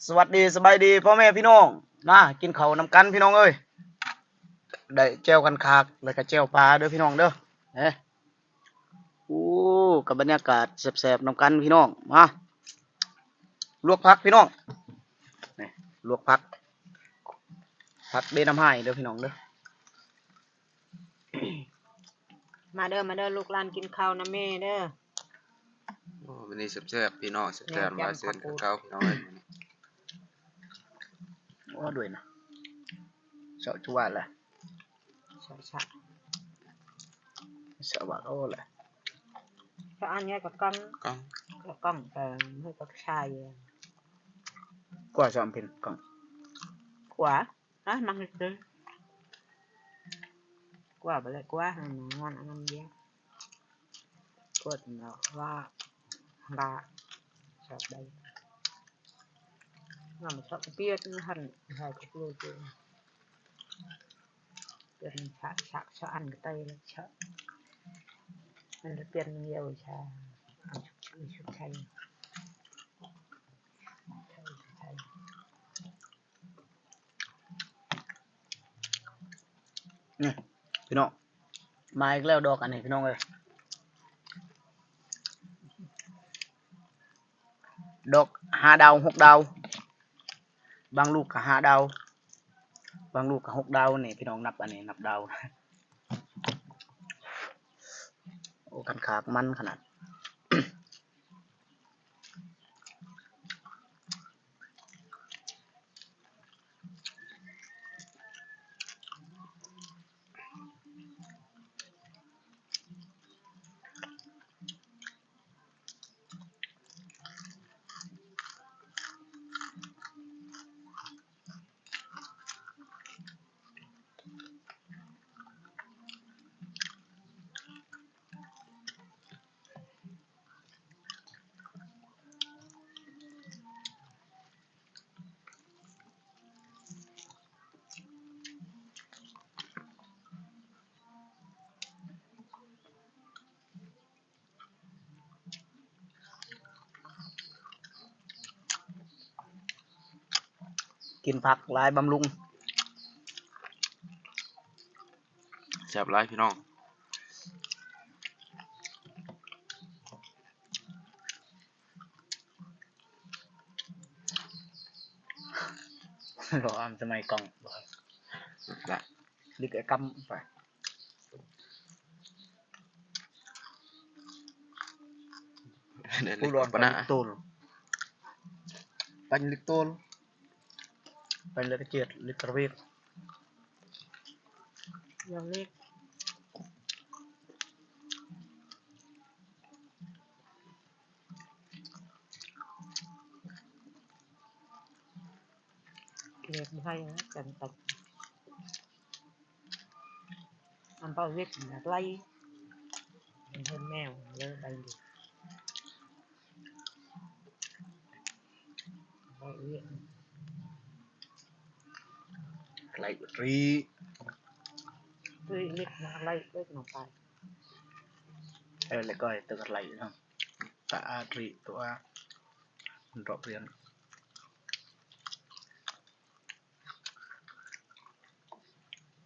ສະຫວັດດີສະບາຍດີພໍ່ແມ່ພີ່ນ້ອງ ມາກິນເຂົ້ານຳກັນພີ່ນ້ອງເອີຍ. ໄດ້ແຈ່ວຄັນຄາກ ແລ້ວກະແຈ່ວປາເດີພີ່ນ້ອງເດີ. ເອີ ໂອ້ ກັບບັນຍາກາດແຊບໆນຳກັນພີ່ນ້ອງ. ມາລວກຜັກພີ່ນ້ອງ ນີ້ລວກຜັກ ຜັກເດນຳໄຮເດີພີ່ນ້ອງເດີ. ມາເດີ ມາເດີ ລູກຫຼານກິນເຂົ້ານຳແມ່ເດີ. ໂອ້ ມື້ນີ້ແຊບໆພີ່ນ້ອງ ແຊບໆຫຼາຍເຊັ່ນຄືເກົ່າພີ່ນ້ອງເອີຍ. ໂອ້ ດ້ວຍນະ ເຊາະຈະວາດລະ ເຊາະຊະ ເຊາະວາດໂອ້ລະ ສະອານແຍກກັບກ້ອງ ກ້ອງ ກັບກ້ອງ ເອີ ມືກັບຊາຍ ກວ່າສອມເພັນກ້ອງ ກວ່າ ອ່ະ ມັກເຮັດເດີ ກວ່າບໍ່ແລະ ກວ່າ ງອນອັນນັ້ນເດ ກວດເນາະວ່າ ວ່າ ຊອບໄດ້ ງາມຊອບປຽດຫັ້ນ ໃຫ້ກັບລູກຢູ່ ເປັນຊະ ຊະ ຊະອັນກະໄຕລະ ຊະ ມັນປຽດຍາວຊາ ອັນຊຸກໄທ ນີ້ພີ່ນ້ອງ ມາອີກແລ້ວດອກອັນນີ້ພີ່ນ້ອງເອີຍ ດອກຫ້າດາວຫົກດາວ ບາງລູກກະຫ້າດາວ ບາງລູກກະຫົກດາວນີ້ພີ່ນ້ອງ ນັບອັນນີ້ນັບດາວ. ໂອ້ ຄັນຄາກມັນຂະໜາດ. ກິນຜັກຫຼາຍບຳລຸງ ແຊບຫຼາຍພີ່ນ້ອງ. ລອງສະໄໝກ່ອງ ລິກໄອ້ກຳໄປ ຜູ້ລອງປານລິກໂຕນ ປານລິກໂຕນ ປານເລັກກະເຈັດ ລິກກະເວກ ລອງເລັກ. ເລັກບໍ່ໃຫ້ນະ ກັນຕັດ ອັນເປົ່າເວັດນະໄລ່ ເຫັນແມວເລີໄລ່ຢູ່ ເອົາເວັດ ໄລ່ຕີ ຕີເລັກນະ ໄລ່ເລັກນະໄປ ເອີ ແລ້ວກໍຕຶກໄລ່ເນາະ. ຕະອາດຣິຕົວ ດອກເພຍນ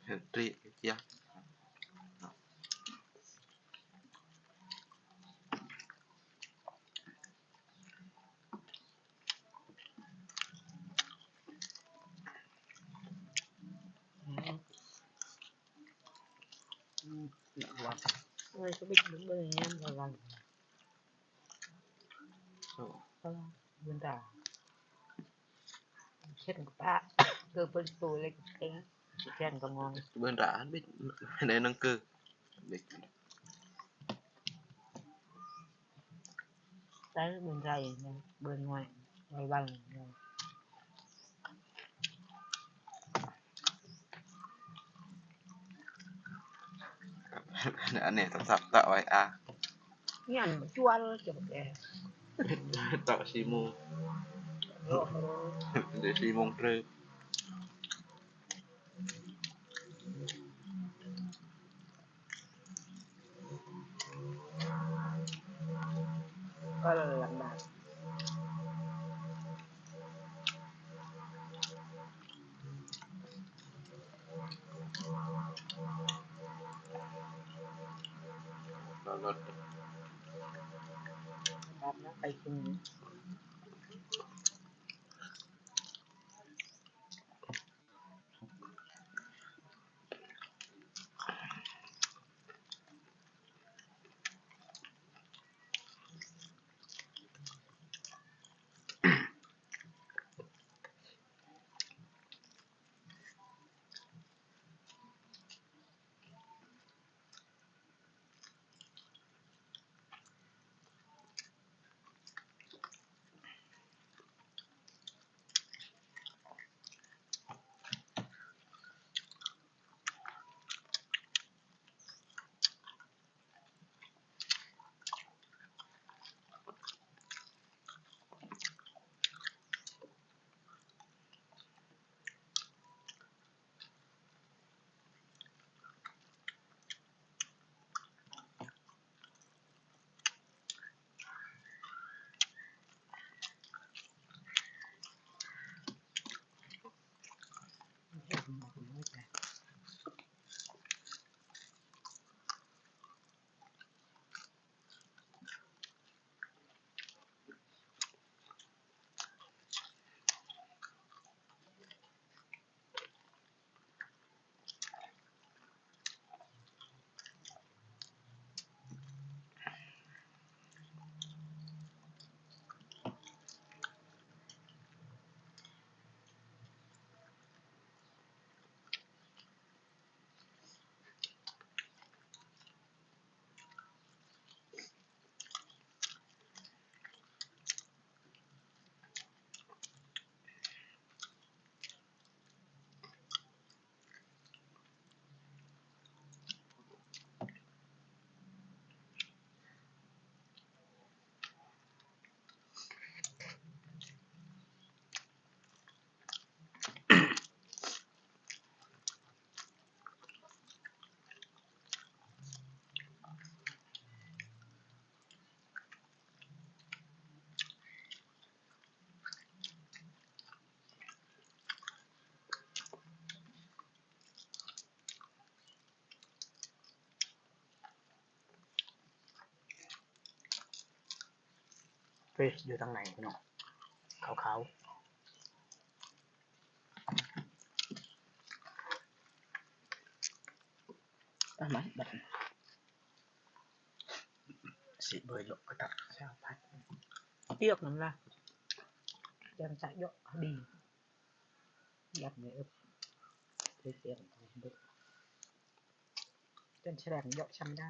ເຮັດຕຣີເຈຍ ອືມ ອືມ ເອີຍ ກໍໄປກິນເບິ່ງຍາມລະວັງ. ເອີ ເບິ່ງຕາ ເຊັ່ນກະປະ ເກີບເບິ່ງໂຕເລັກເອງ ເຊັ່ນກະງອງ ເບິ່ງຕາ ເປັນໃນໜັງເກີ ເລັກ ໃສ່ເບິ່ງໃສ່ ເບິ່ງໜ້ອຍ ລະວັງ. ອັນນີ້ຕ້ອງສັບຕະໄວ້ອາ ຍັນມາຈວນຈະແກ ຕະສີ່ໂມງ ໂອ້ໂຫ ເດສີ່ໂມງເຕີບ. ກໍລຳບາກ. ລດ ບາບນະ ໄປກິນ. ເຟສຢູ່ທາງໃນພີ່ນ້ອງ ຂາວໆ. ຕາມມາບັດນີ້ ຊິເບີຍົກກະຕັດຊາວພັນ ປຽກນຳລະ ແຈ່ມໃສເຍາະດີ. ຍັດໃນເອິບ ເລີຍສຽງເບິດ ຈົນສະແດງເຍາະຊຳດາ.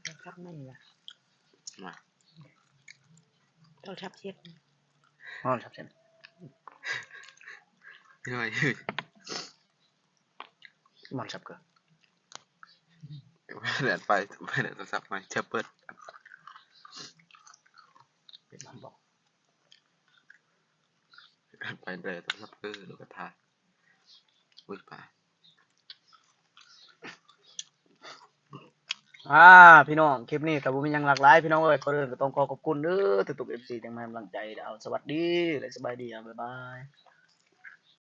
ໂທລະສັບໃໝ່ລະ ມາ ໂທລະສັບເສຍ ໂທລະສັບເສຍ ນ້ອຍ ມັນສັບເກີ ແລ່ນໄປ ໄປໂທລະສັບໃໝ່ ແທັບເບີດ ເປັນນຳບໍ? ແດ່ໂທລະສັບ ເອີ ລູກກະທາ ອຸ້ຍ ປາ ອ່າ ພີ່ນ້ອງ ຄລິບນີ້ກໍບໍ່ມີຫຍັງຫຼາກຫຼາຍ ພີ່ນ້ອງເອີຍ. ກ່ອນອື່ນກໍຕ້ອງຂໍຂອບຄຸນເດີ ທຸກໆ ເອັຟຊີ ທີ່ມາໃຫ້ກຳລັງໃຈ. ເອົາ ສະຫວັດດີ ແລະ ສະບາຍດີ ເອົາ ບາຍບາຍ.